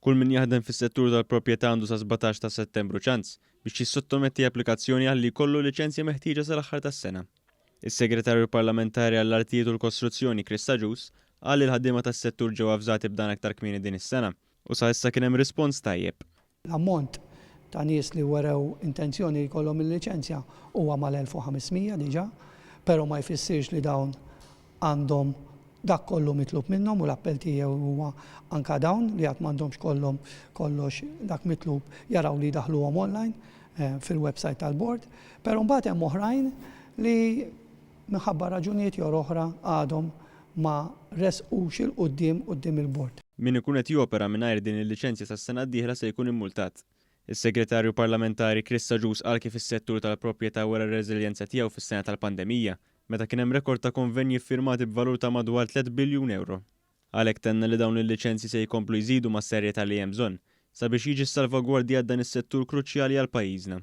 Kull min jaħdem fis-settur tal-proprjetà għandu sa 17 ta' Settembru ċans biex jissottometti applikazzjoni ħalli jkollu l-liċenzja meħtieġa sal-aħħar tas-sena. Is-Segretarju Parlamentari għall-Artijiet u l-Kostruzzjoni Chris Agius qal li l-ħaddiema tas-settur ġew avżati b'dan aktar kmieni din is-sena u sa issa kien hemm rispons tajjeb. L-ammont ta' nies li werew intenzjoni li jkollhom il-liċenzja huwa mal-1,500 diġà, però ma jfissirx li dawn għandhom dak kollu mitlub minnhom u l-appell tiegħi huwa anke dawn li għad m'għandhomx kollhom kollox dak mitlub jaraw li jdaħħluhom online fil-website tal-bord. Però mbagħad hemm oħrajn li minħabba raġunijiet jew oħra għadhom ma resqux 'il quddiem quddiem il-bord. Min ikun qed jopera mingħajr din il-liċenzja sas-sena d-dieħla se jkun immultat. Is-Segretarju Parlamentari Chris Agius qal kif is-settur tal-proprjetà wera r-reżiljenza tiegħu fis-sena tal-pandemija, meta kien hemm rekord ta' konvenji ffirmati b'valur ta' madwar 3 biljun ewro. Għalhekk tenna li dawn il-liċenzji se jkomplu jżidu mas-serjetà li hemm bżonn sabiex jiġi ssalvagwardjat dan is-settur kruċjali għal pajjiżna.